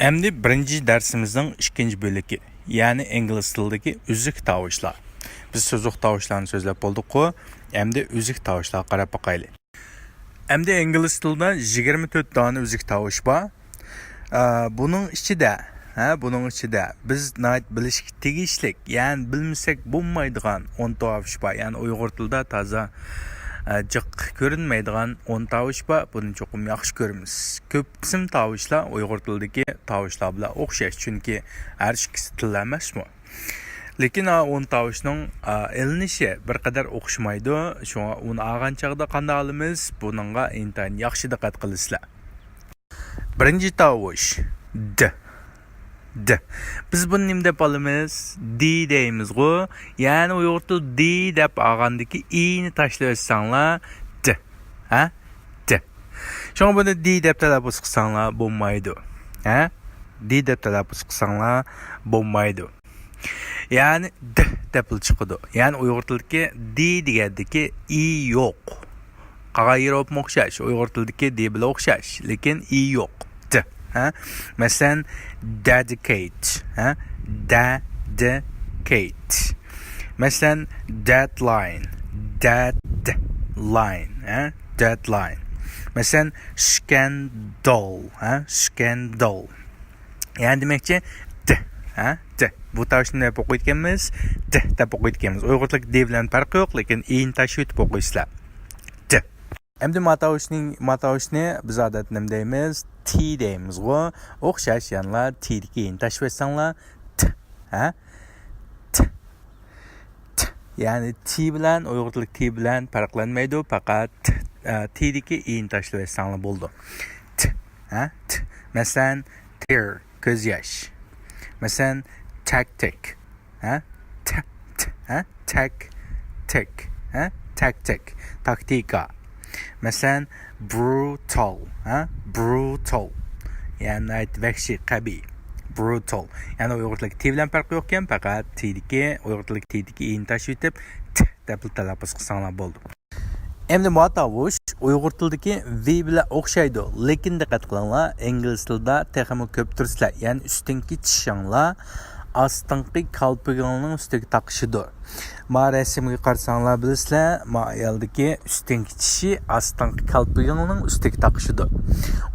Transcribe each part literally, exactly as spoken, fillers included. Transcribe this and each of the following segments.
ئەمدى بىرىنچى دەرسىمىزنىڭ ئىككىنچى بۆلىكى، يەنى ئىنگلىز تىلىدىكى ئۈزۈك تاۋۇشلار. بىز سوزۇق تاۋۇشلارنى سۆزلەپ بولدۇققۇ، ئەمدى ئۈزۈك تاۋۇشلارغا قاراپ باقايلى. ئەمدى ئىنگلىز تىلىدا يىگىرمە تۆت دانە ئۈزۈك تاۋۇش بار. ئە، بۇنىڭ ئىچىدە، ھە، بۇنىڭ ئىچىدە بىز ناھايىتى بىلىشكە تېگىشلىك، يەنى بىلمىسەك بولمايدىغان ئون تاۋۇش بار. يەنى ئۇيغۇر تىلىدا تازا، ئە، جىق كۆرۈنمەيدىغان ئون تاۋۇش بار. بۇنى چوقۇم ياخشى كۆرىمىز. كۆپ قىسىم تاۋۇشلار ئۇيغۇر تىلىدىكى تاۋۇشلار بىلەن ئوخشاش، چۈنكى ھەر ئىككىسى تىل ئەمەسمۇ. لېكىن ئا ئون تاۋۇشنىڭ، ئا، ئېلىنىشى بىر قەدەر ئوخشىمايدۇ. شۇڭا ئۇنى ئالغان چاغدا قانداق ئالىمىز؟ بۇنىڭغا ئىنتايىن ياخشى دىققەت قىلىسىلەر. بىرىنچى تاۋۇش، د. د. بىز بۇنى نېمە دەپ ئالىمىز؟ دى دەيمىزغۇ. يەنى ئۇيغۇر تىلى دى دەپ ئالغاندىكى ئىنى تاشلىۋەتسەڭلار، د. ھە؟ د. شۇڭا بۇنى دى دەپ تەلەپپۇز قىلساڭلار بولمايدۇ. ھە؟ دى دەپ تەلەپپۇز قىلساڭلار بولمايدۇ. يەنى د دەپلا چىقىدۇ. يەنى ئۇيغۇر تىلىدىكى دى دېگەندىكى ئى يوق. قالغان يېرى بولۇپمۇ ئوخشاش. ئۇيغۇر تىلىدىكى دى بىلەن ئوخشاش. لېكىن ئى يوق. د. ھە؟ مەسىلەن، dedicate. ھە؟ Dedicate. مەسىلەن، deadline. Deadline. ھە؟ Deadline. مەسىلەن، scandal. ھە؟ Scandal. يەنى دېمەكچى، د، ھە، د. بۇ تاۋۇشنى نېمە دەپ ئوقۇيدىكەنمىز؟ د دەپ ئوقۇيدىكەنمىز. ئۇيغۇر تىلىدىكى د بىلەن پەرقى يوق، لېكىن ئىنى تاشلىۋېتىپ ئوقۇيسىلەر. د. ئەمدى ما تاۋۇشنى، ما تاۋۇشنى بىز ئادەتتە نېمە دەيمىز؟ تى دەيمىزغۇ. ئوخشاش يەنىلا تىدىكى ئىنى تاشلىۋەتسەڭلار، ت، ھە؟ ت. ت. يەنى تى بىلەن، ئۇيغۇر تىلىدىكى تى بىلەن پەرقلەنمەيدۇ، پەقەت ت، ئە، تىدىكى ئىنى تاشلىۋەتسەڭلار بولىدۇ. ت، ھە؟ ت. مەسىلەن، tear، كۆز ياش. مەسىلەن، tactic. ھە؟ ت، ت، ھە؟ Tactic. ھە؟ Tactic. تاكتىكا. مەسىلەن، brutal. ھە؟ Brutal. يەنى ناھايىتى ۋەھشىي، قەبىھ. Brutal. يەنى ئۇيغۇر تىلىدىكى تى بىلەن پەرقى يوقكەن، پەقەت تىدىكى، ئۇيغۇر تىلىدىكى تىدىكى ئىنى تاشلىۋېتىپ، ت دەپلا تەلەپپۇز قىلساڭلار بولىدۇ. ئەمدى ما تاۋۇش ئۇيغۇر تىلىدىكى ۋى بىلەن ئوخشايدۇ، لېكىن دىققەت قىلىڭلار، ئىنگلىز تىلىدا تېخىمۇ كۆپ تۈرسىلەر، يەنى ئۈستۈنكى چىشىڭلار ئاستىنقى كالپۇكىڭلارنىڭ ئۈستىگە تاقىشىدۇ. ما رەسىمگە قارىساڭلار بىلىسىلەر، ما ئايالدىكى ئۈستۈنكى چىشى ئاستىنقى كالپۇكىڭلارنىڭ ئۈستىگە تاقىشىدۇ.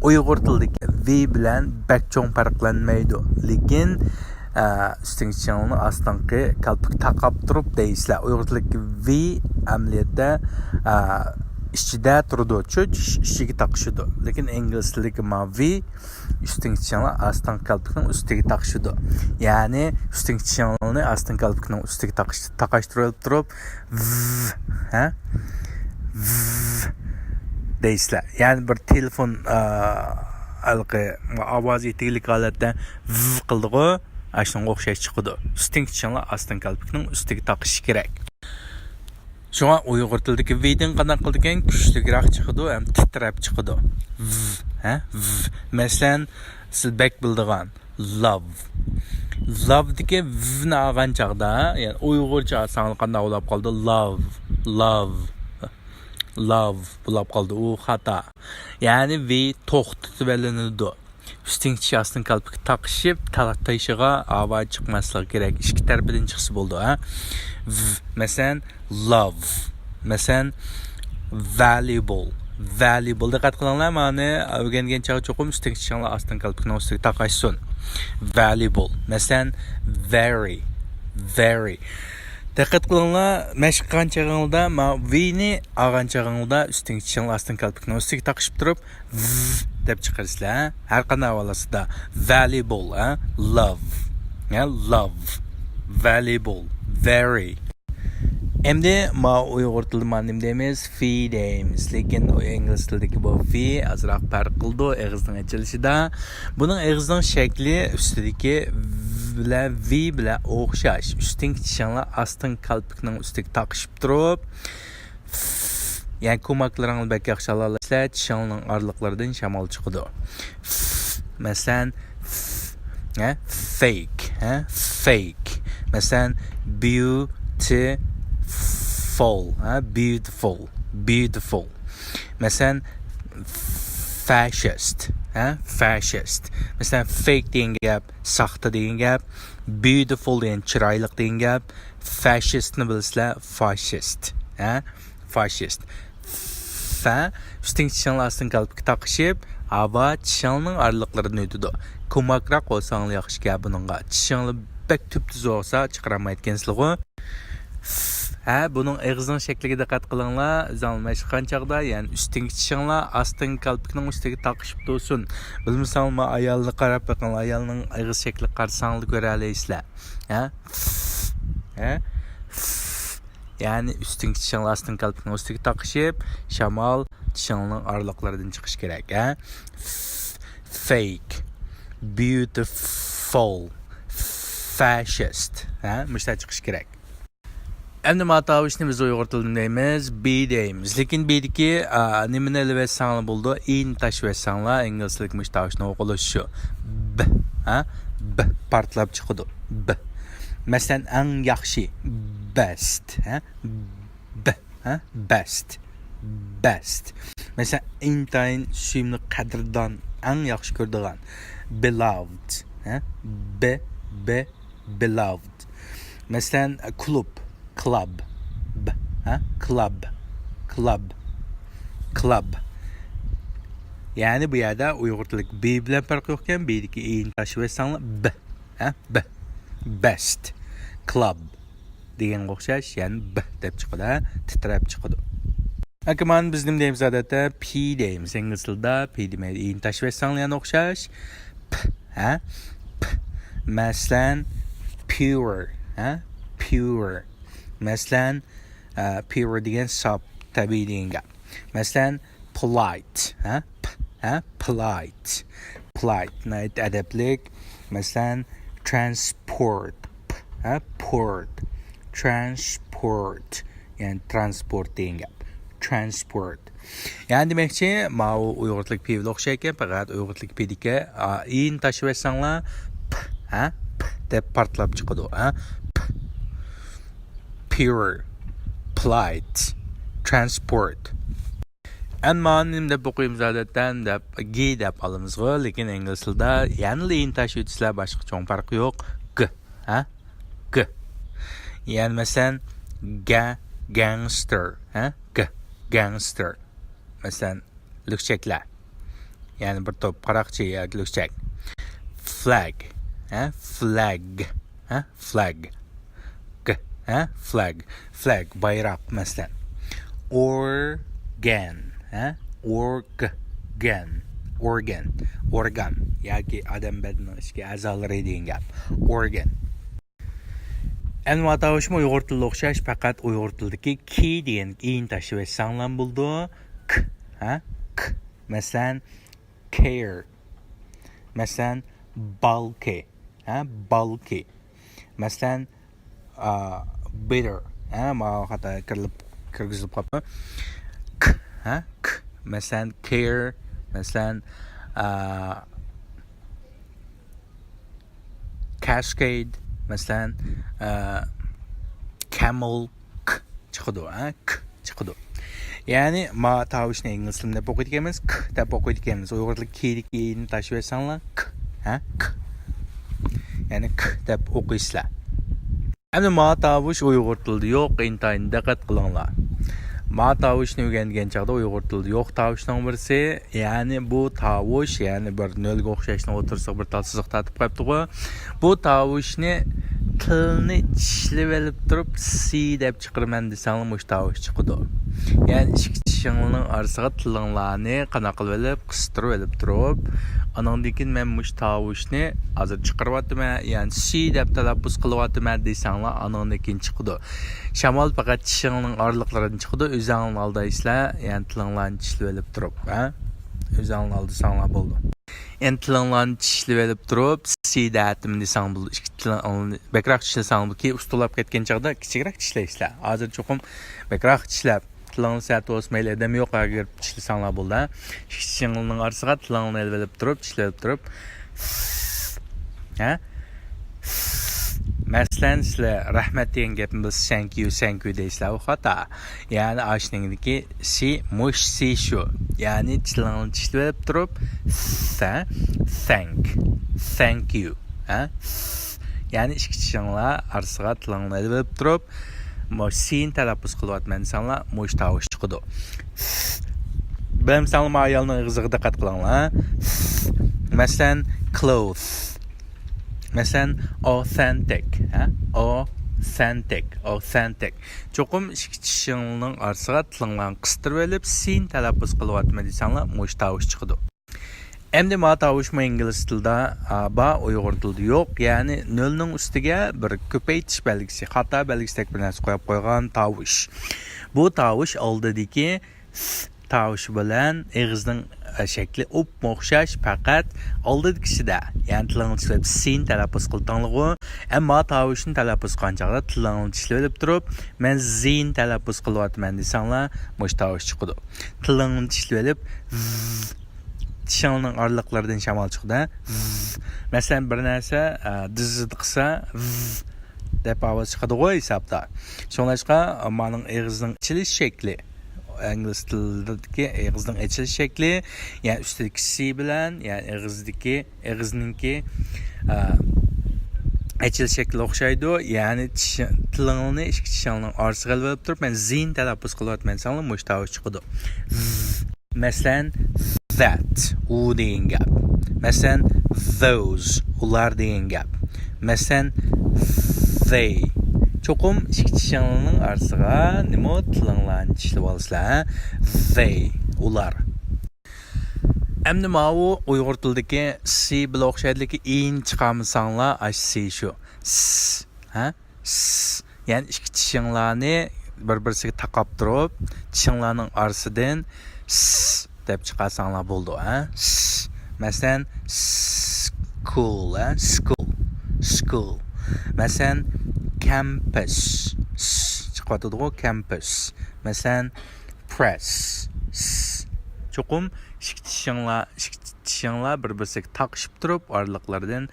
ئۇيغۇر تىلىدىكى ۋى بىلەن بەك چوڭ پەرقلەنمەيدۇ، لېكىن ئە، ئۈستۈنكى چىشىڭلارنى ئاستىنقى كالپۇك تاقاپ تۇرۇپ دەيسىلەر. ئۇيغۇر تىلىدىكى ۋى ئەمەلىيەتتە، ئە، ئىچىدە تۇرىدۇ، چۈ-، چىش ئىچىگە تاقىشىدۇ. لېكىن ئىنگلىز تىلىدىكى ما ۋى ئۈستۈنكى چىشىڭلار ئاستىنقى كالپۇكنىڭ ئۈستىگە تاقىشىدۇ. يەنى ئۈستۈنكى چىشىڭلارنى ئاستىنقى كالپۇكنىڭ ئۈستىگە تاقىش-، تاقاشتۇرۇپ تۇرۇپ، ۋ، ھە؟ ۋ دەيسىلەر. يەنى بىر تېلېفون، ئە، ھېلىقى ئاۋازى يېتىگلىك ھالەتتە ۋ قىلىدىغۇ، ئاشۇنىڭغا ئوخشاش چىقىدۇ. ئۈستۈنكى چىشىڭلار ئاستىنقى كالپۇكنىڭ ئۈستىگە تاقىشى كېرەك. شۇڭا ئۇيغۇر تىلىدىكى ۋدىن قانداق قىلىدىكەن؟ كۈچلۈكرەك چىقىدۇ ھەم تىترەپ چىقىدۇ. ۋ، ھە؟ ۋ. مەسىلەن، سىز بەك بىلىدىغان love. Love دىكى ۋنى ئالغان چاغدا، يەنى ئۇيغۇرچە ئالساڭلار قانداق بولاپ قالدى؟ Love، love، love بولاپ قالدى. ئۇ خاتا. يەنى ۋ توختىتىۋېلىنىدۇ. ئۈستۈنكى چىش ئاستىنقى كالپۇكى تاقىشىپ، تالا تېشىغا ئاۋاز چىقماسلىقى كېرەك. ئىككى تەرىپىدىن چىقسا بولىدۇ، ھە؟ ۋ، مەسىلەن، love. مەسىلەن، valuable. Valuable. دىققەت قىلىڭلار، مانا ئۆگەنگەن چاغ چوقۇم ئۈستىگە چىشىڭلار ئاستىنقى كالپۇكنىڭ ئۈستىگە تاقاشسۇن. Valuable. مەسىلەن، very. Very. دىققەت قىلىڭلار، مەشىق قىلغان چېغىڭلاردا، ما ۋنى ئالغان چېغىڭلاردا ئۈستىگە چىشىڭلار ئاستىنقى كالپۇكنىڭ ئۈستىگە تاقىشىپ تۇرۇپ، ۋ دەپ چىقىرىسىلەر. ھەر قانداق ئەھۋالاتتا. Valuable، ھە؟ Love. ھە؟ Love. Valuable. Very. ئەمدى ما ئۇيغۇر تىلىدا ما نېمە دەيمىز؟ فى دەيمىز. لېكىن ئۇ ئىنگلىز تىلىدىكى بۇ فى ئازراق پەرق قىلىدۇ ئېغىزنىڭ ئېچىلىشىدا. بۇنىڭ ئېغىزنىڭ شەكلى ئۈستىدىكى ۋ بىلەن، ۋى بىلەن ئوخشاش. ئۈستۈنكى چىشىڭلار ئاستىنقى كالپۇكنىڭ ئۈستىگە تاقىشىپ تۇرۇپ، يەنى كوماكلىرىڭلارنى بەك ياخشى ئالالايسىلەر، چىشىڭلارنىڭ ئارىلىقلىرىدىن شامال چىقىدۇ. مەسىلەن، ھە، fake، ھە، fake. مەسىلەن، beautiful، ھە، beautiful، beautiful. مەسىلەن، fascist، ھە؟ فاشىست. مەسىلەن، فېيك دېگەن گەپ ساختا دېگەن گەپ، بيۇتىفۇل دېگەن چىرايلىق دېگەن گەپ، فاشىستنى بىلىسىلەر، فاشىست. ھە؟ فاشىست. فە، ئۈستۈنكى چىشىڭلار ئاستىنقى قەلپىكى تاقىشىپ، ھاۋا چىشىڭلارنىڭ ئارىلىقلىرىدىن ئۆتىدۇ. كوماكراق بولساڭلار ياخشىكەن بۇنىڭغا. چىشىڭلار بەك تۈپتۈز بولسا چىقىرالمايدىكەنسىلىغۇ. ھە، بۇنىڭ ئېغىزنىڭ شەكلىگە دىققەت قىلىڭلار. ئۆزۈڭلار مەشىق قىلغان چاغدا، يەنى ئۈستۈنكى چىشىڭلار ئاستىنقى قەلپىكنىڭ ئۈستىگە تاقىشىپ تۇرسۇن. بىلمىسەڭلار ئايالنى قاراپ بېقىڭلار. ئايالنىڭ ئېغىز شەكلىگە قارىساڭلار كۆرەلەيسىلەر. ھە؟ ھە؟ يەنى ئۈستۈنكى چىشىڭلار ئاستىنقى قەلپىكنىڭ ئۈستىگە تاقىشىپ، شامال چىشىڭلارنىڭ ئارىلىقلىرىدىن چىقىشى كېرەك. ھە؟ فېيك، بيۇتىفۇل، فاشىست. ھە؟ مۇشۇنداق چىقىشى كېرەك. ئەمدى ما تاۋۇشنى بىز ئۇيغۇر تىلىدا دەيمىز، بى دەيمىز. لېكىن بىدىكى، ئا، نېمىنى ئېلىۋەتسەڭلار بولىدۇ، ئىنى تاشلىۋەتسەڭلار، ئىنگلىزچىلىك مۇشۇ تاۋۇشنىڭ ئوقۇلۇشى شۇ. ب، ھە؟ ب پارتلاپ چىقىدۇ. ب. مەسىلەن، ئەڭ ياخشى، بېست، ھە؟ ب، ھە؟ بېست. بېست. مەسىلەن، ئىنتايىن سۆيۈملۈك، قەدىردان، ئەڭ ياخشى كۆرىدىغان، بىلاۋد، ھە؟ ب، ب، بىلاۋد. مەسىلەن، كلۇب، كلاب، ب، ھە؟ كلاب، كلاب، كلاب. يەنى بۇ يەردە ئۇيغۇر تىلىدىكى بى بىلەن پەرق يوقكەن، بىدىكى ئىنى تاشلىۋەتسەڭلار، ب، ھە؟ ب، بېست، كلاب دېگەنگە ئوخشاش، يەنى ب دەپ چىقىدۇ، ھە؟ تىترەپ چىقىدۇ. ئاكا، مانا بىز نېمە دەيمىز ئادەتتە؟ پى دەيمىز. ئىنگلىز تىلىدا پى دېمەيدۇ. ئىنى تاشلىۋەتسەڭلار يەنە ئوخشاش. پ، ھە؟ پ. مەسىلەن، پيۇر، ھە؟ پيۇر. مەسىلەن، ئە، پيۇر دېگەن ساپ، تەبىئىي دېگەن گەپ. مەسىلەن، پولايت، ھە؟ پ، ھە؟ پولايت. پولايت، ناھايىتى ئەدەپلىك. مەسىلەن، ترانسپورت، پ، ھە؟ پورت. ترانسپورت. يەنى ترانسپورت دېگەن گەپ. ترانسپورت. يەنى دېمەكچى، ماۋۇ ئۇيغۇر تىلىدىكى پى بىلەن ئوخشايدىكەن، پەقەت ئۇيغۇر تىلىدىكى پىدىكى، ئا، ئىنى تاشلىۋەتسەڭلار، پ، ھە؟ پ دەپ پارتلاپ چىقىدۇ، ھە؟ پ. پيۇر، پولايت، ترانسپورت. ئەمما نېمە دەپ ئوقۇيمىز ئادەتتە؟ دەپ، گى دەپ ئالىمىزغۇ، لېكىن ئىنگلىز تىلىدا يەنىلا ئىنى تاشلىۋېتىسىلەر، باشقا چوڭ پەرقى يوق. گ، ھە؟ گ. يەنى مەسىلەن، گە، گەڭستېر، ھە؟ گ، گەڭستېر. مەسىلەن، لۈكچەكلەر. يەنى بىر توپ قاراقچى ياكى لۈكچەك. فلاگ، ھە؟ فلاگ، ھە؟ فلاگ. گ، ھە؟ فلاگ. فلاگ، بايراق، مەسىلەن. ئورگان، ھە؟ ئورگان. ئورگان. ئورگان. ياكى ئادەم بەدىنىنىڭ ئىچكى ئەزالىرى دېگەن گەپ. ئورگان. ئەمما تاۋۇشمۇ ئۇيغۇر تىلىدا ئوخشاش، پەقەت ئۇيغۇر تىلىدىكى كى دېگەن ئىنى تاشلىۋەتسەڭلار بولىدۇ. ك، ھە؟ ك. مەسىلەن، كېير. مەسىلەن، بالكى، ھە؟ بالكى. مەسىلەن، ئا، بىتتېر، ھە؟ ماۋۇ خاتا كىرىلىپ، كىرگۈزۈلۈپ قاپتۇ. ك، ھە؟ ك. مەسىلەن، كېير. مەسىلەن، ئا، كاسكەيد، مەسىلەن، ئە، كامېل، ك چىقىدۇ، ھە، ك چىقىدۇ. يەنى ما تاۋۇشنى ئىنگلىز تىلىدا دەپ ئوقۇيدىكەنمىز، ك دەپ ئوقۇيدىكەنمىز. ئۇيغۇر تىلى كى دىكى ئىنى تاشلىۋەتسەڭلار، ك، ھە، ك. يەنى ك دەپ ئوقۇيسىلەر. ئەمدى ما تاۋۇش ئۇيغۇر تىلىدا يوق، ئىنتايىن دىققەت قىلىڭلار. ما تاۋۇشنى ئۆگەنگەن چاغدا ئۇيغۇر تىلىدا يوق تاۋۇشنىڭ بىرسى، يەنى بۇ تاۋۇش، يەنى بىر نۆلگە ئوخشاشنىڭ ئوتتۇرىسىغا بىر تال سىزىق تارتىپ قويۇپتىغۇ. بۇ تاۋۇشنى تىلنى چىشلىۋېلىپ تۇرۇپ، سى دەپ چىقىرىمەن دېسەڭلار، مۇشۇ تاۋۇش چىقىدۇ. يەنى ئىككى چىشىڭلارنىڭ ئارىسىغا تىلىڭلارنى قانداق قىلىۋېلىپ، قىستۇرۇۋېلىپ تۇرۇپ، ئانىڭدىن كېيىن مەن مۇشۇ تاۋۇشنى ھازىر چىقىرىۋاتىمەن، يەنى سى دەپ تەلەپپۇز قىلىۋاتىمەن دېسەڭلار، ئانىڭدىن كېيىن چىقىدۇ. شامال پەقەت چىشىڭلارنىڭ ئارىلىقلىرىدىن چىقىدۇ، ئۆزەڭلارنى ئالدايسىلەر، يەنى تىلىڭلارنى چىشلىۋېلىپ تۇرۇپ، ھە؟ ئۆزەڭلارنى ئالدىساڭلار بولىدۇ. يەنى تىلىڭلارنى چىشلىۋېلىپ تۇرۇپ، سى دەتىم دېسەڭ بولىدۇ. ئىككى تىلىڭلارنى بەكرەك چىشلىسەڭ بولىدۇ. كېيىن ئۇستىلاپ كەتكەن چاغدا كىچىكرەك چىشلەيسىلەر. ھازىر چوقۇم بەكرەك چىشلەپ، تىلىڭلار سەت بولسا مەيلى، ئادەم يوق يەرگە كىرىپ چىشلىسەڭلار بولىدۇ، ھە. ئىككى چىشىڭلارنىڭ ئارىسىغا تىلىڭلارنى ئېلىۋېلىپ تۇرۇپ، چىشلىۋېلىپ تۇرۇپ، ھە؟ مەسىلەن، سىلەر رەھمەت دېگەن گەپنى بىلسە، thank you، thank you دەيسىلەر، ئۇ خاتا. يەنى ئاشۇنىڭدىكى سى، مۇش سى شۇ. يەنى تىلىڭلارنى چىشلىۋېلىپ تۇرۇپ، س، ھە؟ Thank، thank you، ھە؟ س. يەنى ئىككى چىشىڭلار ئارىسىغا تىلىڭلارنى ئېلىۋېلىپ تۇرۇپ، مۇش سىنى تەلەپپۇز قىلىۋاتىمەن دېسەڭلار، مۇش تاۋۇش چىقىدۇ. س. بىلەمسەڭلار، ما ئايالنىڭ ئېغىزىغا دىققەت قىلىڭلار. س. مەسىلەن، clothes. مەسىلەن، authentic، ھە؟ Authentic، authentic. چوقۇم ئىككى چىشىڭلارنىڭ ئارىسىغا تىلىڭلارنى قىستۇرۇۋېلىپ، سىنى تەلەپپۇز قىلىۋاتىمەن دېسەڭلار، مۇش تاۋۇش چىقىدۇ. ئەمدى ما تاۋۇشمۇ ئىنگلىز تىلىدا، ئا، بار، ئۇيغۇر تىلىدا يوق. يەنى نۆلنىڭ ئۈستىگە بىر كۆپەيتىش بەلگىسى، خاتا بەلگىسىدەك بىر نەرسە قويۇپ قويغان تاۋۇش. بۇ تاۋۇش ئالدىدىكى س تاۋۇشى بىلەن ئېغىزنىڭ، ئە، شەكلى ئوپمۇ ئوخشاش، پەقەت ئالدىدىكىسىدە، يەنى تىلىڭلارنى چىشلەپ سىنى تەلەپپۇز قىلدىڭلىغۇ. ئەمما تاۋۇشنى تەلەپپۇز قىلغان چاغدا تىلىڭلارنى چىشلىۋېلىپ تۇرۇپ، مەن زىنى تەلەپپۇز قىلىۋاتىمەن دېسەڭلار، مۇشۇ تاۋۇش چىقىدۇ. تىلىڭلارنى چىشلىۋېلىپ، زىز، چىشىڭلارنىڭ ئارىلىقلىرىدىن شامال چىقىدۇ، ھە؟ زىز. مەسىلەن، بىر نەرسە، ئە، دىززىدە قىلسا، زىز دەپ ئاۋاز چىقىدىغۇ ھېسابتا. شۇڭلاشقا، مانىڭ ئېغىزنىڭ ئېچىلىش شەكلى، ئىنگلىز تىلىدىكى ئېغىزنىڭ ئېچىلىش شەكلى، يەنى ئۈستىدىكى سى بىلەن، يەنى ئېغىزدىكى، ئېغىزنىڭكى، ئا، ئېچىلىش شەكلى ئوخشايدۇ. يەنى چىش-، تىلىڭلارنى ئىككى چىشىڭلارنىڭ ئارىسىغا ئېلىۋېلىپ تۇرۇپ، مەن زىنى تەلەپپۇز قىلىۋاتىمەن دېسەڭلار، مۇشۇ تاۋۇش چىقىدۇ. زىز. مەسىلەن، that، ئۇ دېگەن گەپ. مەسىلەن، those، ئۇلار دېگەن گەپ. مەسىلەن، they. چوقۇم ئىككى چىشىڭلارنىڭ ئارىسىغا نېمە، تىلىڭلارنى چىشلىۋالىسىلەر، ھە؟ They، ئۇلار. ئەمدى ماۋۇ ئۇيغۇر تىلىدىكى سى بىلەن ئوخشايدۇ، لېكىن ئىنى چىقارمىساڭلار، ئاشۇ سى شۇ. س، ھە؟ س. يەنى ئىككى چىشىڭلارنى بىر-بىرسىگە تاقاپ تۇرۇپ، چىشىڭلارنىڭ ئارىسىدىن س دەپ چىقارساڭلار بولىدۇ، ھە؟ س. مەسىلەن، school، ھە؟ School. School. مەسىلەن، campus. س چىقىۋاتىدىغۇ، campus. مەسىلەن، press. س. چوقۇم ئىككى چىشىڭلار، ئىككى چىشىڭلار بىر-بىرسىگە تاقىشىپ تۇرۇپ، ئارىلىقلىرىدىن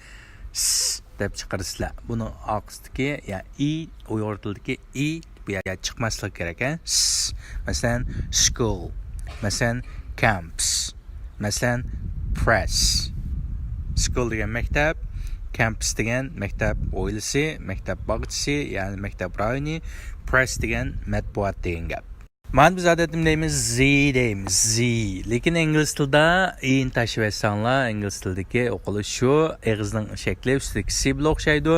س دەپ چىقىرىسىلەر. بۇنىڭ ئارقىسىدىكى، يا، ئى، ئۇيغۇر تىلىدىكى ئى بۇ يەردە چىقماسلىقى كېرەك، ھە؟ س. مەسىلەن، school. مەسىلەن، camps. مەسىلەن، press. School دېگەن مەكتەپ، campus دېگەن مەكتەپ ھويلىسى، مەكتەپ باغچىسى، يەنى مەكتەپ رايونى، press دېگەن مەتبۇئات دېگەن گەپ. مانا بىز ئادەتتە دەيمىز، زى دەيمىز، زى. لېكىن ئىنگلىز تىلىدا ئىنى تاشلىۋەتسەڭلار، ئىنگلىز تىلىدىكى ئوقۇلۇش شۇ، ئېغىزنىڭ شەكلى ئۈستىدىكى سى بىلەن ئوخشايدۇ.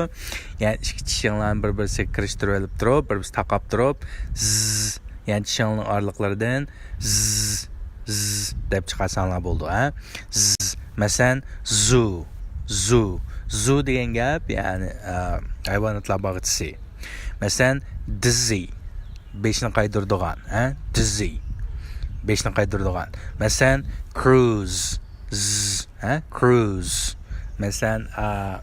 يەنى ئىككى چىشىڭلارنى بىر-بىرسىگە كىرىشتۈرۈۋېلىپ تۇرۇپ، بىر-بىرسىگە تاقاپ تۇرۇپ، زىز، يەنى چىشىڭلارنىڭ ئارىلىقلىرىدىن زىز، زىز دەپ چىقارساڭلار بولىدۇ، ھە؟ زىز. مەسىلەن، زۇ، زۇ. زۇ دېگەن گەپ، يەنى، ئە، ھايۋاناتلار باغچىسى. مەسىلەن، dizzy. بېشىنى قايدۇرىدىغان، ھە؟ Dizzy. بېشىنى قايدۇرىدىغان. مەسىلەن، cruise. ز، ھە؟ Cruise. مەسىلەن، ئا،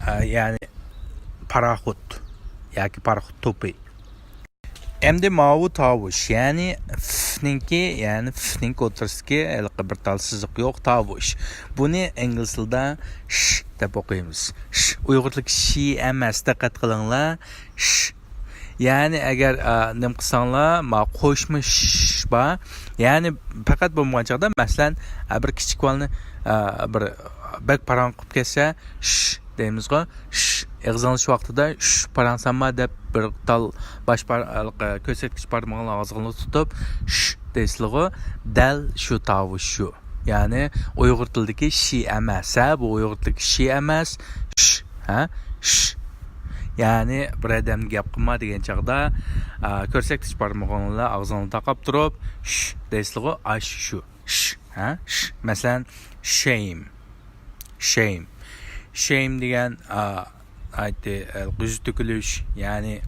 ئا، يەنى پاراخوت ياكى پاراخوت توپى. ئەمدى ماۋۇ تاۋۇش، يەنى فنىڭكى، يەنى فنىڭكى ئوتتۇرىسىدىكى ھېلىقى بىر تال سىزىق يوق تاۋۇش. بۇنى ئىنگلىز تىلىدا ش دەپ ئوقۇيمىز. ش، ئۇيغۇر تىلىدىكى شى ئەمەس، دىققەت قىلىڭلار. ش. يەنى ئەگەر، ئا، نېمە قىلساڭلار، ما قوشما ش بار. يەنى پەقەت بولمىغان چاغدا، مەسىلەن، ئا، بىر كىچىك بالىنى، ئا، بىر بەك پاراڭ قىلىپ كەتسە، ش دەيمىزغۇ، ش، ئېغىز ئېلىش ۋاقتىدا ش پاراڭسانما دەپ بىر تال باش بار-، ھېلىقى كۆرسەتكۈچ بارمىقىڭلار ئاغزىڭلاردا تۇتۇپ، ش دەيسىلىغۇ، دەل شۇ تاۋۇش شۇ. يەنى ئۇيغۇر تىلىدىكى شى ئەمەس، ھە، بۇ ئۇيغۇر تىلىدىكى شى ئەمەس، ش، ھە، ش. يەنى بىر ئادەمگە گەپ قىلما دېگەن چاغدا، ئا، كۆرسەتكۈچ بارمىقىڭلار ئاغزىڭلاردا تاقاپ تۇرۇپ، ش دەيسىلىغۇ، ئاش شۇ، ش، ھە، ش. مەسىلەن، shame. Shame. Shame دېگەن، ئا، ئايتتى، ئە، يۈز تۆكۈلۈش، يەنى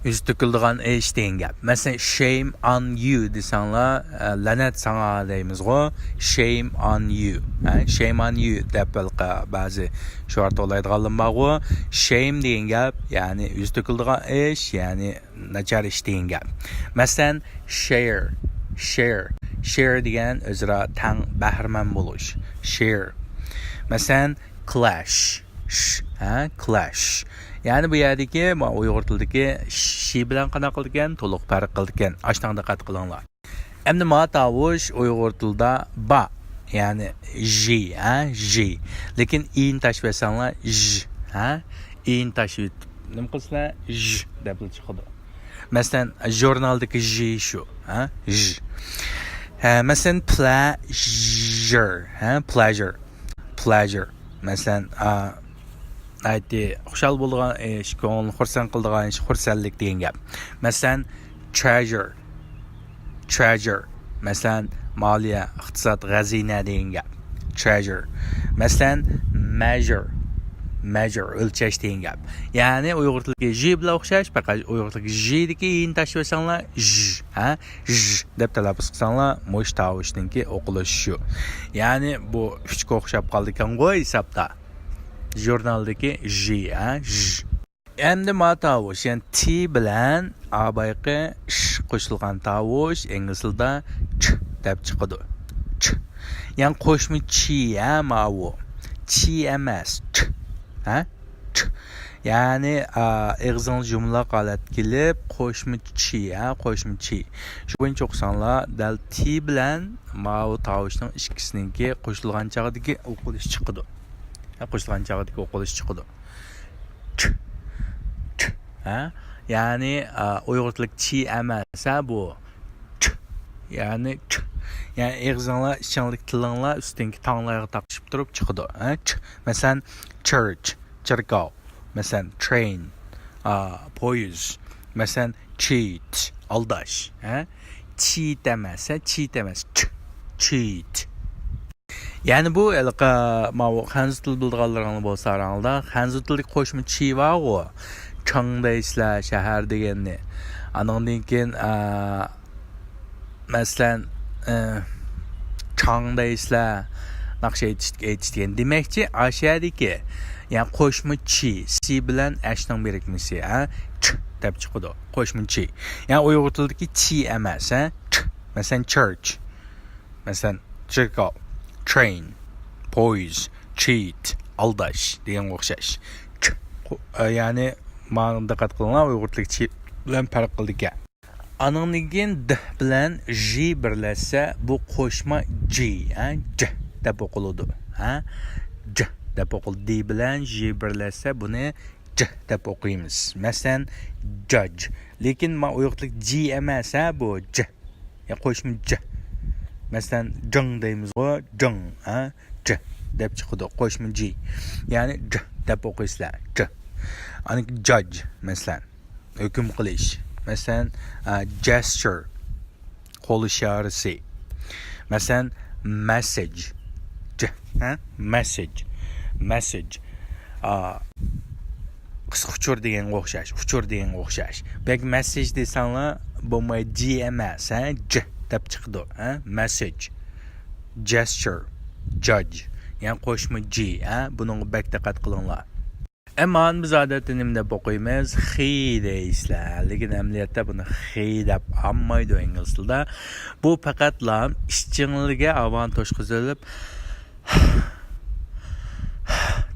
يۈز تۆكۈلىدىغان ئىش دېگەن گەپ. مەسىلەن، shame on you دېسەڭلار، ئە، لەنەت ساڭا دەيمىزغۇ. Shame on you. ھە، shame on you دەپ ھېلىقى بەزى شوئار توۋلايدىغانلىرىم بارغۇ. Shame دېگەن گەپ، يەنى يۈز تۆكۈلىدىغان ئىش، يەنى ناچار ئىش دېگەن گەپ. مەسىلەن، share، share، share دېگەن ئۆزئارا تەڭ، بەھرىمەن بولۇش. Share. مەسىلەن، clash، ش، ھە، clash. يەنى بۇ يەردىكى ما ئۇيغۇر تىلىدىكى ش بىلەن قانداق قىلىدىكەن؟ تولۇق پەرق قىلىدىكەن. ئاشۇنىڭغا دىققەت قىلىڭلار. ئەمدى ما تاۋۇش ئۇيغۇر تىلىدا با، يەنى ژ، ھە، ژ. لېكىن ئىنى تاشلىۋەتسەڭلار ژ، ھە، ئىنى تاشلىۋېتىپ نېمە قىلسىلەر؟ ژ دەپلا چىقىدۇ. مەسىلەن، ژۇرنالدىكى ژ شۇ، ھە، ژ. ھە، مەسىلەن، pleasure، ھە، pleasure، pleasure. مەسىلەن، ئا، ئايتى، خۇشال بولىدىغان ئىش، كۆڭۈلنى خۇرسەن قىلىدىغان ئىش، خۇرسەنلىك دېگەن گەپ. مەسىلەن، treasure، treasure. مەسىلەن، مالىيە، ئىقتىساد، خەزىنە دېگەن گەپ. treasure. مەسىلەن، measure، measure، ئۆلچەش دېگەن گەپ. يەنى ئۇيغۇر تىلىدىكى ژ بىلەن ئوخشاش، پەقەت ئۇيغۇر تىلىدىكى ژدىكى ئىنى تاشلىۋەتسەڭلار، ژ، ھە، ژ دەپ تەلەپپۇز قىلساڭلار، مۇشۇ تاۋۇشنىڭكى ئوقۇلۇشى شۇ. يەنى بۇ ئۈچكە ئوخشاپ قالىدىكەنغۇ ھېسابتا. ژۇرنالدىكى ژ، ھە، ژ. ئەمدى ما تاۋۇش، يەنى تى بىلەن ئا بايىقى ش قوشۇلغان تاۋۇش ئىنگلىز تىلىدا چ دەپ چىقىدۇ. چ. يەنى قوشما چى، ھە، ماۋۇ. چى ئەمەس، چ. ھە؟ چ. يەنى، ئا، ئېغىزىڭىز يۇمىلاق ھالەتكە كېلىپ، قوشما چى، ھە، قوشما چى. شۇ بويىچە ئوقۇساڭلار، دەل تى بىلەن ماۋۇ تاۋۇشنىڭ ئىككىسىنىڭكى قوشۇلغان چاغدىكى ئوقۇلۇش چىقىدۇ. ھە، قوشۇلغان چاغدىكى ئوقۇلۇش چىقىدۇ. چ، چ، ھە؟ يەنى، ئا، ئۇيغۇر تىلىدىكى چى ئەمەس، ھە، بۇ. چ، يەنى چ. يەنى ئېغىزىڭلار، ئىچىڭلىك تىلىڭلار ئۈستۈنكى تاڭلارغا تاقىشىپ تۇرۇپ چىقىدۇ، ھە؟ چ. مەسىلەن، church، چېركاۋ. مەسىلەن، train، ئا، پويىز. مەسىلەن، cheat، ئالداش، ھە؟ چىت ئەمەس، ھە؟ چىت ئەمەس، چ، cheat. يەنى بۇ ھېلىقى ماۋۇ خەنزۇ تىل بىلىدىغانلىرىڭلار بولسا ئاراڭلاردا، خەنزۇ تىلدىكى قوشما چى بارغۇ، چاڭ دەيسىلەر شەھەر دېگەننى. ئانىڭدىن كېيىن، ئە، مەسىلەن، ئە، چاڭ دەيسىلەر، ناخشا ئېيتىش، ئېيتىش دېگەن. دېمەكچى، ئاشۇ يەردىكى، يەنى قوشما چى، سى بىلەن ئەشنىڭ بىرىكمىسى، ھە؟ چ دەپ چىقىدۇ. قوشما چى. يەنى ئۇيغۇر تىلىدىكى چى ئەمەس، ھە؟ چ. مەسىلەن، church. مەسىلەن، چېركاۋ، train، پويىز، cheat، ئالداش دېگەنگە ئوخشاش. چ، قو-، ئە، يەنى ماڭا دىققەت قىلىڭلار، ئۇيغۇر تىلىدىكى چى بىلەن پەرق قىلىدىكەن. ئانىڭدىن كېيىن د بىلەن ژ بىرلەشسە، بۇ قوشما ج، ھە، ج دەپ ئوقۇلىدۇ، ھە، ج دەپ ئوقۇلىدۇ. د بىلەن ژ بىرلەشسە، بۇنى ج دەپ ئوقۇيمىز. مەسىلەن، judge. لېكىن ما ئۇيغۇر تىلىدىكى ج ئەمەس، ھە، بۇ ج. يا قوشما ج. مەسىلەن، جىڭ دەيمىزغۇ، جىڭ، ھە؟ ج دەپ چىقىدۇ، قوشما ج. يەنى ج دەپ ئوقۇيسىلەر، ج. ئاندىن كېيىن judge، مەسىلەن، ھۆكۈم قىلىش. مەسىلەن، ئە، gesture، قول ئىشارىسى. مەسىلەن، message، ج، ھە؟ message، message. ئا، قىسقا ئۇچۇر دېگەنگە ئوخشاش، ئۇچۇر دېگەنگە ئوخشاش. بەك message دېسەڭلار بولماي، ج ئەمەس، ھە؟ ج دەپ چىقىدۇ، ھە؟ message، gesture، judge. يەنى قوشما ج، ھە؟ بۇنىڭغا بەك دىققەت قىلىڭلار. ئەمما بىز ئادەتتە نېمە دەپ ئوقۇيمىز؟ خى دەيسىلەر. لېكىن ئەمەلىيەتتە بۇنى خى دەپ ئالمايدۇ ئىنگلىز تىلىدا. بۇ پەقەتلا ئىچىڭلىگە ھاۋانى توشقۇزۇۋېلىپ،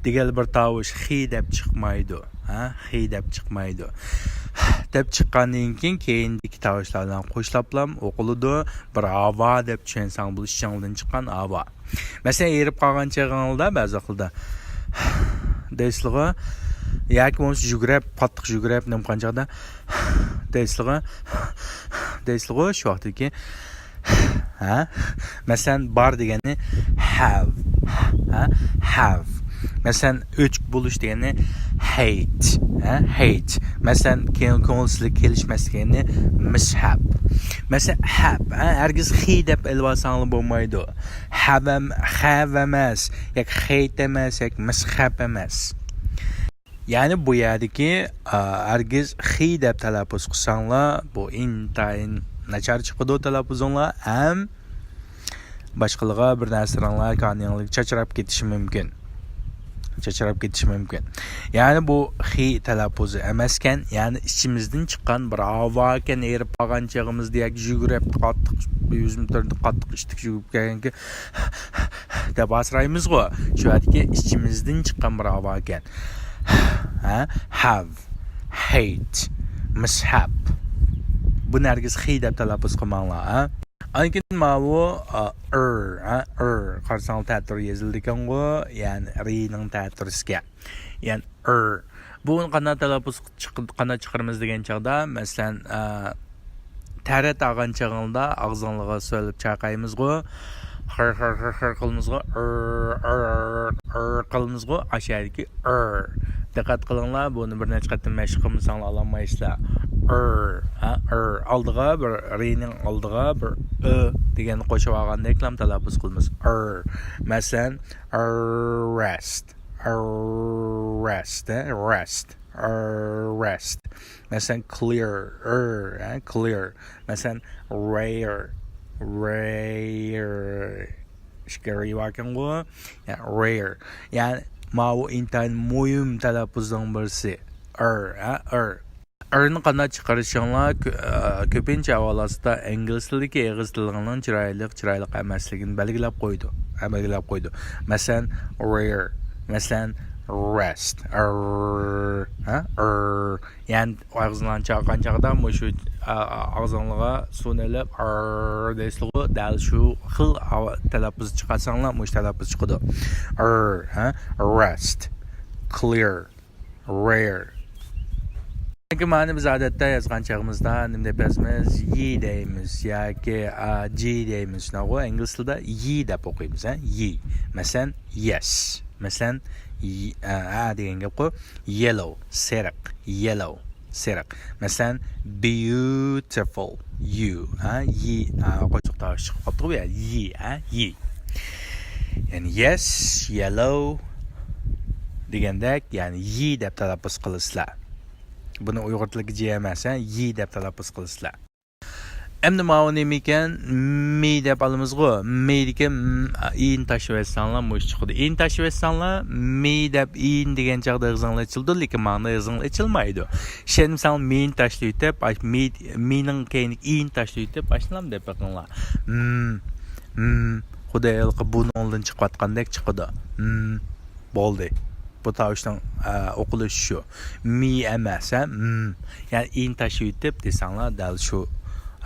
دېگەن بىر تاۋۇش خى دەپ چىقمايدۇ. ھە؟ خى دەپ چىقمايدۇ. دەپ چىققاندىن كېيىن، كېيىندىكى تاۋۇشلار بىلەن قوشلاپلام ئوقۇلىدۇ. بىر ھاۋا دەپ چۈشەنسەڭ بولىدۇ، ئىچىڭدىن چىققان ھاۋا. مەسىلەن، ھېرىپ قالغان چېغىڭلاردا بەزى ۋاقىتلاردا دەيسىلىغۇ، ياكى بولمىسا يۈگرەپ، قاتتىق يۈگرەپ، نېمە قىلغان چاغدا دەيسىلىغۇ، دەيسىلىغۇ، شۇ ۋاقىتتىكى ھە؟ مەسىلەن، بار دېگەننى have، ھە؟ have. مەسىلەن، ئۆچ بولۇش دېگەننى hate، ھە؟ hate. مەسىلەن، كۆڭۈل سىزگە كېلىشمەس دېگەننى mishap. مەسىلەن، hap، ھە؟ ھەرگىز خى دەپ ئېلىۋالساڭلار بولمايدۇ. Have ئەم-، have ئەمەس، ياكى hate ئەمەس، ياكى mishap ئەمەس. يەنى بۇ يەردىكى، ئا، ھەرگىز خى دەپ تەلەپپۇز قىلساڭلار، بۇ ئىنتايىن ناچار چىقىدۇ تەلەپپۇزۇڭلار ھەم باشقىلىغا بىر نەرسىلىرىڭلار كانىيىڭلارغا چاچراپ كېتىشى مۇمكىن. چاچراپ كېتىشى مۇمكىن. يەنى بۇ خى تەلەپپۇزى ئەمەسكەن، يەنى ئىچىمىزدىن چىققان بىر ھاۋاكەن، ھېرىپ قالغان چېغىمىزدا ياكى يۈگرەپ قاتتىق، يۈز مېتىردىن قاتتىق ئىشتىك يۈگۈرۈپ كەلگەنكى دەپ ھاسىرايمىزغۇ. شۇ يەردىكى ئىچىمىزدىن چىققان بىر ھاۋا ئىكەن. ھە؟ Have، hate، مىسھەپ. بۇنى ھەرگىز خى دەپ تەلەپپۇز قىلماڭلار، ھە؟ ئاندىن كېيىن ماۋۇ، ئا، ئىر، ھە؟ ئىر. قارىساڭلار تەتۈر يېزىلىدىكەنغۇ، يەنى رىنىڭ تەتۈرىسىكەن. يەنى ئىر. بۇنى قانداق تەلەپپۇز چىق-، قانداق چىقىرىمىز دېگەن چاغدا، مەسىلەن، ئا، تەرەت ئالغان چېغىڭلاردا ئاغزىڭلارغا سۆلەپ چايقايمىزغۇ، خىر، خىر، خىر، خىر قىلىمىزغۇ، ئىر، ئىر، ئىر قىلىمىزغۇ، ئاشۇ يەردىكى ئىر. دىققەت قىلىڭلار، بۇنى بىر نەچچە قېتىم مەشىق قىلمىساڭلار ئالالمايسىلەر. ئىر، ھە، ئىر. ئالدىغا بىر رىنىڭ ئالدىغا بىر ئۆ دېگەننى قوشۇپ ئالغاندەكلا تەلەپپۇز قىلىمىز. ئىر. مەسىلەن، ئاررېست. ئاررېست، ھە؟ Rest. ئاررېست. مەسىلەن، كلىر. ئىر، ھە؟ كلىر. مەسىلەن، رېير. رېير. ئىككى رى باركەنغۇ. يا، رېير. يەنى، ماۋۇ ئىنتايىن مۇھىم تەلەپپۇزنىڭ بىرسى. ئىر، ھە؟ ئىر. ئىرنى قانداق چىقىرىشىڭلار، كۆ-، ئە، كۆپىنچە ئەھۋال ئاستىدا ئىنگلىز تىلىدىكى ئېغىز تىلىنىڭ چىرايلىق، چىرايلىق ئەمەسلىكىنى بەلگىلەپ قويىدۇ. ھە، بەلگىلەپ قويىدۇ. مەسىلەن، رېير. مەسىلەن، رېست. ئىر، ھە؟ ئىر. يەنى ئاغزىڭلارنى چايقىغان چاغدا مۇشۇ، ئا-، ئا-، ئاغزىڭلارغا سۇنى ئېلىپ، ئىر دەيسىلىغۇ، دەل شۇ خىل ئاۋا-، تەلەپپۇز چىقارساڭلار، مۇشۇ تەلەپپۇز چىقىدۇ. ئىر، ھە؟ رېست. كلىر. رېير. چۈنكى مانى بىز ئادەتتە يازغان چېغىمىزدا نېمە دەپ يازىمىز؟ يى دەيمىز ياكى، ئا، جى دەيمىز. شۇنداققۇ؟ ئىنگلىز تىلىدا يى دەپ ئوقۇيمىز، ھە؟ يى. مەسىلەن، يەس. مەسىلەن، ي-، ئا، ئا دېگەن گەپقۇ. يېللوۋ، سېرىق. يېللوۋ، سېرىق. مەسىلەن، بيۇتىفۇل. يۇ، ھە؟ يى، ئا، قوشۇق تاۋۇش چىقىپ قاپتۇ بۇ يەردە. يى، ھە؟ يى. يەنى يەس، يېللوۋ دېگەندەك، يەنى يى دەپ تەلەپپۇز قىلىسىلەر. بۇنى ئۇيغۇر تىلىدىكى جى ئەمەس، ھە؟ يى دەپ تەلەپپۇز قىلىسىلەر. ئەمدى ماۋۇ نېمە ئىكەن؟ مى دەپ ئالىمىزغۇ. مى دىكى م-، ئىنى تاشلىۋەتسەڭلار مۇشۇ چىقىدۇ. ئىنى تاشلىۋەتسەڭلار، مى دەپ ئىنى دېگەن چاغدا ئېغىزىڭلار ئېچىلىدۇ، لېكىن ماڭا ئېغىزىڭلار ئېچىلمايدۇ. ئىشەنمىسەڭلار مىنى تاشلىۋېتىپ، ئاش-، مى، مىنىڭ كەينىگە ئىنى تاشلىۋېتىپ، ئاشۇنداقلا دەپ بېقىڭلار. م، م، خۇددى ھېلىقى بۇنىڭ ئالدىدىن چىقىۋاتقاندەك چىقىدۇ. م، بولدى. بۇ تاۋۇشنىڭ، ئە، ئوقۇلۇشى شۇ. مى ئەمەس، ھە؟ م. يەنى ئىنى تاشلىۋېتىپ دېسەڭلار، دەل شۇ،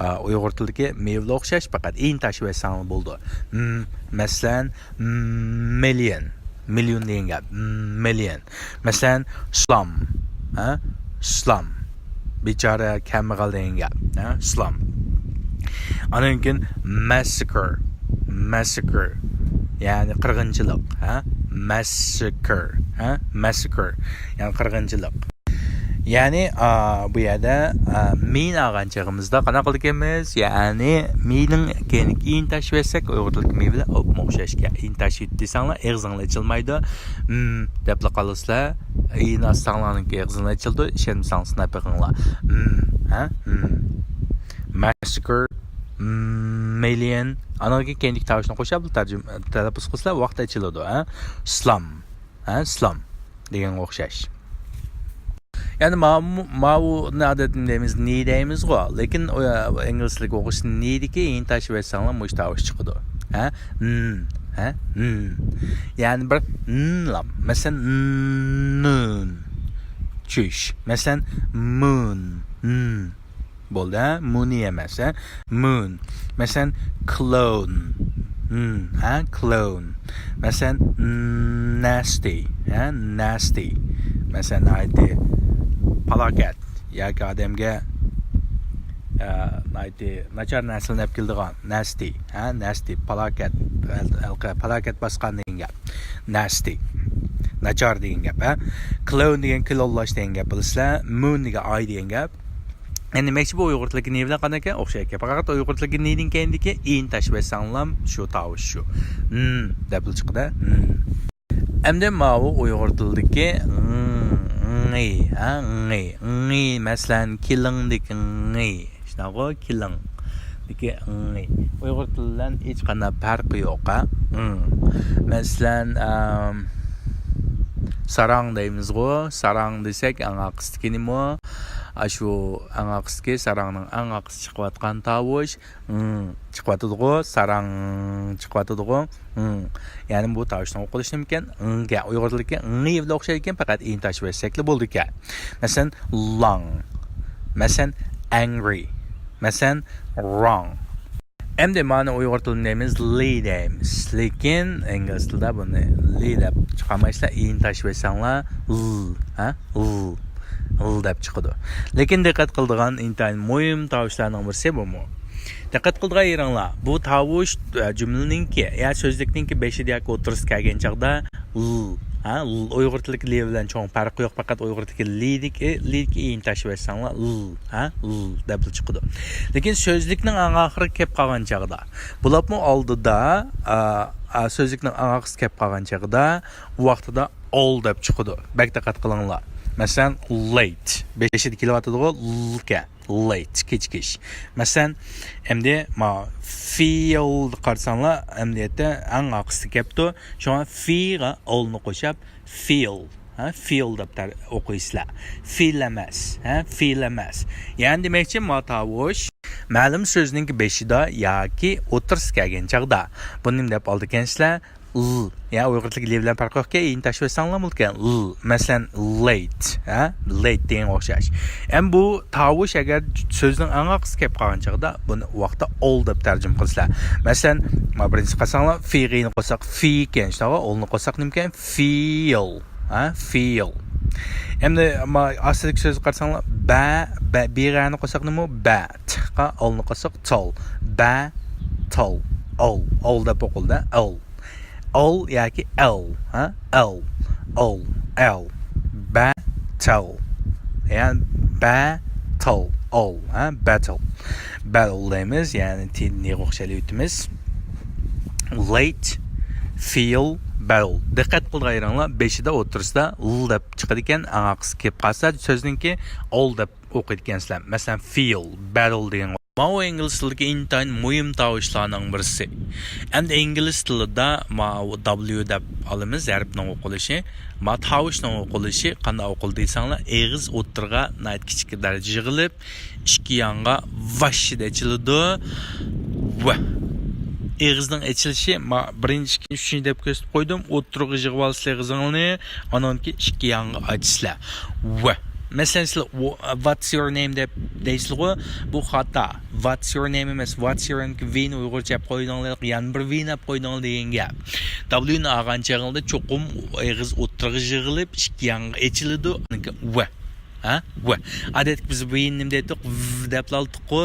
ئە، ئۇيغۇر تىلىدىكى مى بىلەن ئوخشاش، پەقەت ئىنى تاشلىۋەتسەڭلار بولىدۇ. م، مەسىلەن، م، مىليون. مىليون دېگەن گەپ. م، مىليون. مەسىلەن، سلام. ھە؟ سلام. بىچارە كەمبەغەل دېگەن گەپ. ھە؟ سلام. ئاندىن كېيىن مەسسەكىر. مەسسەكىر. يەنى قىرغىنچىلىق. ھە؟ مەسسەكىر. ھە؟ مەسسەكىر. يەنى قىرغىنچىلىق. يەنى، ئا، بۇ يەردە، ئا، مىنى ئالغان چېغىمىزدا قانداق قىلىدىكەنمىز؟ يەنى مىنىڭ كەينىگە ئىنى تاشلىۋەتسەك، ئۇيغۇر تىلىدىكى مى بىلەن ئوپمۇ ئوخشاش گەپ. ئىنى تاشلىۋېتىپ دېسەڭلار، ئېغىزىڭلار ئېچىلمايدۇ. م دەپلا قالىسىلەر. ئىنى ئالساڭلارنىڭكى ئېغىزىڭلار ئېچىلىدۇ. ئىشەنمىسەڭلار سىناپ بېقىڭلار. م، ھە؟ م. مەسسەكىر، م، مىليون. ئانىڭدىن كېيىنكى تاۋۇشنى قوشۇپ بىر تەرجىمە، تەلەپپۇز قىلسىلەر، ۋاقىت ئېچىلىدۇ، ھە؟ سلام. ھە، سلام دېگەنگە ئوخشاش. يەنى ماۋۇ، ماۋۇنى ئادەتتە دەيمىز، نى دەيمىزغۇ. لېكىن ئۇ، ئىنگلىز تىلىگە ئوخشاش نىدىكى ئىنى تاشلىۋەتسەڭلار مۇشۇ تاۋۇش چىقىدۇ. ھە؟ ن. ھە؟ ن. يەنى بىر ن لام. مەسىلەن، نون. چۈش. مەسىلەن، مۇن. ن. بولدى، ھە؟ مۇنى ئەمەس، ھە؟ مۇن. مەسىلەن، كلون. ھە؟ كلون. مەسىلەن، نەستى. ھە؟ نەستى. مەسىلەن، ناھايىتى پالاكەت ياكى ئادەمگە، ئە، ناھايىتى ناچار نەرسىلەرنى ئەپ كېلىدىغان. نەستى. ھە؟ نەستى. پالاكەت. ھېلىقى پالاكەت باسقان دېگەن گەپ. نەستى. ناچار دېگەن گەپ، ھە؟ كلون دېگەن كلونلاش دېگەن گەپ بىلىسىلەر. مۇن دېگەن ئاي دېگەن گەپ. يەنى دېمەكچى، بۇ ئۇيغۇر تىلىدىكى نى بىلەن قانداق ئوخشايدىكەن؟ پەقەت ئۇيغۇر تىلىدىكى نىدىن كەينىدىكى ئىنى تاشلىۋەتسەڭلام شۇ تاۋۇش شۇ. ن دەپلا چىقىدۇ. ن. ئەمدى ماۋۇ ئۇيغۇر تىلىدىكى ڭ، ڭى، ھە، ڭى، ڭى، مەسىلەن، كېلىڭدىكى ڭى. شۇنداققۇ، كېلىڭدىكى ڭى. ئۇيغۇر تىلى بىلەن ھېچقانداق پەرقى يوق، ھە؟ ڭ. مەسىلەن، ئەم، ساراڭ دەيمىزغۇ، ساراڭ دېسەك، ئەڭ ئارقىسىدىكى نېمە؟ ئاشۇ ئەڭ ئارقىسىدىكى ساراڭنىڭ ئەڭ ئارقىسىدا چىقىۋاتقان تاۋۇش، ڭ چىقىۋاتىدىغۇ، ساراڭ چىقىۋاتىدىغۇ، ڭ. يەنى بۇ تاۋۇشنىڭ ئوقۇلۇشى نېمىكەن؟ ڭگە، ئۇيغۇر تىلىدىكى ڭ بىلەن ئوخشايدىكەن، پەقەت ئىنى تاشلىۋەتسەكلا بولىدىكەن. مەسىلەن، long، مەسىلەن، angry، مەسىلەن، wrong. ئەمدى مانا ئۇيغۇر تىلىدا دەيمىز، لى دەيمىز. لېكىن ئىنگلىز تىلىدا بۇنى لى دەپ چىقارمايسىلەر، ئىنى تاشلىۋەتسەڭلار، ل، ھە؟ ل، ل دەپ چىقىدۇ. لېكىن دىققەت قىلىدىغان ئىنتايىن مۇھىم تاۋۇشلارنىڭ بىرسى بۇمۇ. دىققەت قىلىدىغان يېرىڭلار، بۇ تاۋۇش، ئە، جۈملىنىڭكى يا سۆزلۈكنىڭكى بېشىدا ياكى ئوتتۇرىسىدا كەلگەن چاغدا ل، ھە؟ ل، ئۇيغۇر تىلىدىكى لى بىلەن چوڭ پەرقى يوق، پەقەت ئۇيغۇر تىلىدىكى لىدىكى، لىدىكى ئىنى تاشلىۋەتسەڭلار ل، ھە؟ ل دەپلا چىقىدۇ. لېكىن سۆزلۈكنىڭ ئەڭ ئاخىرىغا كەپ قالغان چاغدا، بولۇپمۇ ئالدىدا، ئا، ئا، سۆزلۈكنىڭ ئەڭ ئارقىسىغا كەپ قالغان چاغدا، ئۇ ۋاقتىدا ئول دەپ چىقىدۇ. بەك دىققەت قىلىڭلار. مەسىلەن، لەيت. بېشىدا كېلىۋاتىدىغۇ، لكەن. لەيت، كېچىكىش. مەسىلەن، ئەمدى ما فىل قارىساڭلار، ئەمەلىيەتتە ئەڭ ئارقىسىدا كەپتۇ. شۇڭا فىغا ئولنى قوشاپ، فىل، ھە، فىل دەپ تەر-، ئوقۇيسىلەر. فىل ئەمەس، ھە، فىل ئەمەس. يەنى دېمەكچى، ما تاۋۇش مەلۇم سۆزنىڭكى بېشىدا ياكى ئوتتۇرىسىغا كەلگەن چاغدا بۇنى نېمە دەپ ئالىدىكەنسىلەر؟ ل. يا ئۇيغۇر تىلىدىكى لى بىلەن پەرقى يوقكەن، ئىنى تاشلىۋەتسەڭلار بولىدىكەن. ل. مەسىلەن، لەيت. ھە؟ لەيت دېگەنگە ئوخشاش. ئەمما بۇ تاۋۇش ئەگەر سۆزنىڭ ئەڭ ئارقىسىغا كەپ قالغان چاغدا بۇنى ئۇ ۋاقىتتا ئول دەپ تەرجىمە قىلىسىلەر. مەسىلەن، ما بىرىنچىسى قارىساڭلار، فىغىنى قوشساق فى ئىكەن، شۇنداققۇ؟ ئولنى قوشساق نېمىكەن؟ فىل. ھە؟ فىل. ئەمدى ما ئاستىدىكى سۆزگە قارىساڭلار، بە، بە، بىغەنى قوشساق نېمە؟ بە. تقا ئولنى قوشساق تول. بە، تول. ئول. ئول دەپ ئوقۇلدى. ئول. ئول ياكى ئەل، ھە؟ ئەل، ئول، ئەل. بەتەل. يەنى بەتەل، ئول، ھە؟ بەتەل. بەتەل دەيمىز، يەنى تىننى ئوخشايلىۋېتىمىز. لەيت، فىل، بەتەل. دىققەت قىلىدىغان يېرىڭلار، بېشىدا، ئوتتۇرىسىدا ل دەپ چىقىدىكەن، ئاڭا قىسقا كېلىپ قالسا، سۆزنىڭكى ئول دەپ ئوقۇيدىكەنسىلەر. مەسىلەن، فىل، بەتەل دېگەن. ماۋۇ ئىنگلىز تىلىدىكى ئىنتايىن مۇھىم تاۋۇشلارنىڭ بىرسى. ئەمدى ئىنگلىز تىلىدا ماۋۇ دابليۇ دەپ ئالىمىز، ھەرپنىڭ ئوقۇلۇشى. ما تاۋۇشنىڭ ئوقۇلۇشى قانداق ئوقۇلىدۇ دېسەڭلار، ئېغىز ئوتتۇرىغا ناھايىتى كىچىك دەرىجىدە يىغىلىپ، ئىككى يانغا ۋاششىدە ئېچىلىدۇ. ۋە. ئېغىزنىڭ ئېچىلىشى، ما، بىرىنچى، ئىككىنچى، ئۈچىنچى دەپ كۆرسىتىپ قويدۇم. ئوتتۇرىغا يىغىۋالىسىلەر ئېغىزىڭلارنى، ئانان كېيىن ئىككى يانغا ئاچىسىلەر. ۋە. مەسىلەن، سىلەر، ۋ-، What's your name دەپ دەيسىلىغۇ، بۇ خاتا. What's your name ئەمەس، What's your name، ۋىنى ئۇيغۇرچە ئەپ قويدۇڭلار، يەنە بىر ۋىنى ئەپ قويدۇڭلار دېگەن گەپ. دابليۇنى ئالغان چېغىڭدا چوقۇم ئېغىز ئوتتۇرىغا يىغىلىپ، ئىككى يانغا ئېچىلىدۇ. ئانان كېيىن ۋە. ھە؟ ۋە. ئادەتتە بىز ۋىنى نېمە دەيتتۇق؟ ۋ دەپلا ئالدۇققۇ.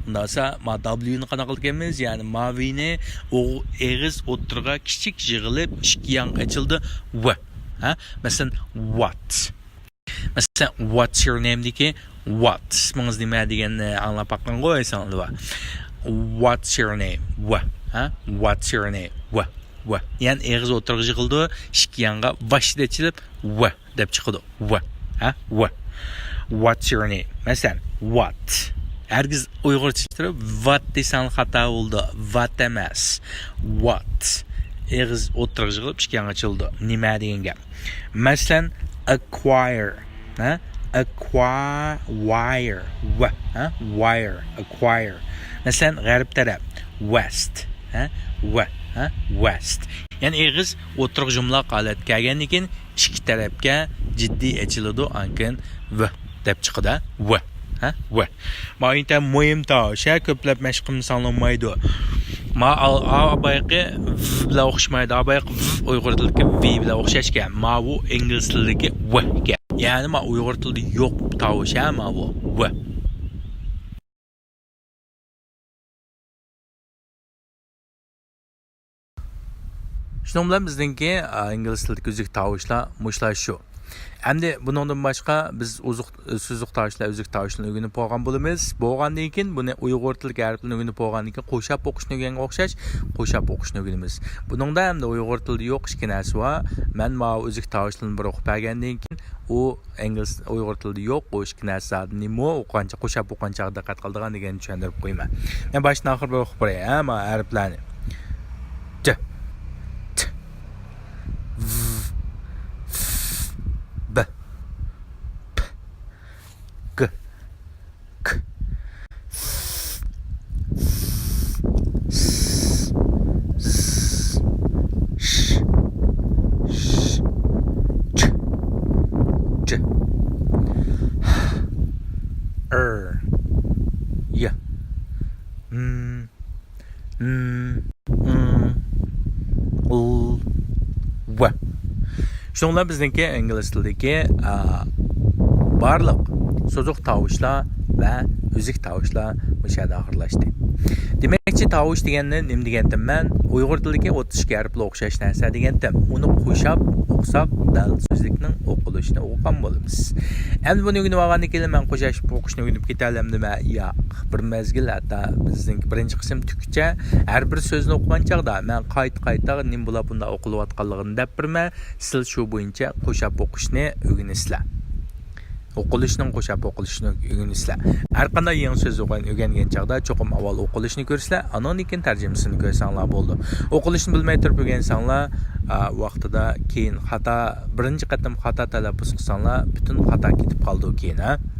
ئۇنداق بولسا، ما دابليۇنى قانداق قىلىدىكەنمىز؟ يەنى ما ۋىنى ئو-، ئېغىز ئوتتۇرىغا كىچىك يىغىلىپ، ئىككى يانغا ئېچىلىدۇ. ۋە. ھە؟ مەسىلەن، what. مەسىلەن، What's your name دىكى what، ئىسمىڭىز نېمە دېگەننى ئاڭلاپ باققانغۇ ئەسەڭلار. What's your name؟ ۋە. ھە؟ What's your name؟ ۋە. ۋە. يەنى ئېغىز ئوتتۇرىغا يىغىلىدۇ، ئىككى يانغا ۋاششىدە ئېچىلىپ، ۋە دەپ چىقىدۇ. ۋە. ھە؟ ۋە. What's your name؟ مەسىلەن، what. ھەرگىز ئۇيغۇرچە ۋات دېسەڭ خاتا بولىدۇ. ۋات ئەمەس. What. ئېغىز ئوتتۇرىغا يىغىلىپ، ئىككى يانغا ئېچىلىدۇ. نېمە دېگەن گەپ؟ مەسىلەن، acquire. ھە؟ Acquire. ۋە. ھە؟ Wire. Acquire. مەسىلەن، غەرب تەرەپ. West. ھە؟ ۋە. ھە؟ West. يەنى ئېغىز ئوتتۇرىغا يۇمىلاق ھالەتكە كەلگەندىن كېيىن، ئىككى تەرەپكە جىددىي ئېچىلىدۇ، ئاندىن كېيىن ۋ دەپ چىقىدۇ. ۋ. ھە؟ ۋ. ما ئىنتايىن مۇھىم تاۋۇش، ھە، كۆپلەپ مەشىق قىلمىساڭلار بولمايدۇ. ما ئا-، ئا-، بايىقى ۋ بىلەن ئوخشىمايدۇ. ئا بايىقى ۋ ئۇيغۇر تىلىدىكى ۋ بىلەن ئوخشاش ئىكەن. ماۋۇ ئىنگلىز تىلىدىكى ۋ ئىكەن. يەنى ما ئۇيغۇر تىلىدا يوق تاۋۇش، ھە، ماۋۇ ۋ. شۇنىڭ بىلەن بىزنىڭكى، ئا، ئىنگلىز تىلىدىكى ئۈزۈك تاۋۇشلار مۇشۇلار شۇ. ئەمدى بۇنىڭدىن باشقا بىز ئوزۇق، سوزۇق تاۋۇشلار، ئۈزۈك تاۋۇشلارنى ئۆگىنىپ بولغان بولىمىز. بولغاندىن كېيىن بۇنى ئۇيغۇر تىلىدىكى ھەرپلەرنى ئۆگىنىپ بولغاندىن كېيىن قوشاپ ئوقۇشنى ئۆگەنگەن ئوخشاش، قوشاپ ئوقۇشنى ئۆگىنىمىز. بۇنىڭدا ئەمدى ئۇيغۇر تىلىدا يوق ئىككى نەرسە بار. مەن ماۋۇ ئۈزۈك تاۋۇشلارنى بىر ئوقۇپ بەرگەندىن كېيىن ئۇ ئىنگلىز، ئۇيغۇر تىلىدا يوق، ئۇ ئىككى نەرسە نېمە، ئوقۇغانچە، قوشاپ ئوقۇغان چاغدا دىققەت قىلىدىغان دېگەننى چۈشەندۈرۈپ قويىمەن. مەن باشتىن ئاخىر بىر ئوقۇپ بېرەي، ھە، ما ھەرپلەرنى. ت، ت، ۋ، ف، ب، پ، گ، ئىر، ي، م، ن، ڭ، ل، ۋ. شۇنىڭ بىلەن بىزنىڭكى ئىنگلىز تىلىدىكى، ئا، بارلىق سوزۇق تاۋۇشلار ۋە ئۈزۈك تاۋۇشلار مۇشۇ يەردە ئاخىرلاشتى. دېمەكچى، تاۋۇش دېگەننى نېمە دېگەنتىم مەن؟ ئۇيغۇر تىلىدىكى ئوتتۇز ئىككى ھەرپلىك ئوخشاش نەرسە دېگەنتىم. ئۇنى قوشاپ ئوقۇساق، دەل سۆزلۈكنىڭ ئوقۇلۇشىنى ئوقۇغان بولىمىز. ئەمدى بۇنى ئۆگىنىپ ئالغاندىن كېيىن مەن قوشاپ ئوقۇشنى ئۆگىنىپ كېتەلەمدىمەن؟ ياق. بىر مەزگىل ھەتتا بىزنىڭكى بىرىنچى قىسىم تۈگىگىچە ھەر بىر سۆزنى ئوقۇغان چاغدا مەن قايتا-قايتا نېمە بولاپ بۇنداق ئوقۇلۇۋاتقانلىقىنى دەپ بېرىمەن. سىلەر شۇ بويىچە قوشاپ ئوقۇشنى ئۆگىنىسىلەر. ئوقۇلۇشنىڭ قوشاپ ئوقۇلۇشىنى ئۆگىنىسىلەر. ھەر قانداق يېڭى سۆز ئۆگەن-، ئۆگەنگەن چاغدا چوقۇم ئاۋۋال ئوقۇلۇشنى كۆرىسىلەر، ئانىڭدىن كېيىن تەرجىمىسىنى كۆرسەڭلار بولىدۇ. ئوقۇلۇشنى بىلمەي تۇرۇپ ئۆگەنسەڭلار، ئا، ۋاقتىدا كېيىن خاتا، بىرىنچى قېتىم خاتا تەلەپپۇز قىلساڭلار، پۈتۈن خاتا كېتىپ قالىدۇ كېيىن، ھە.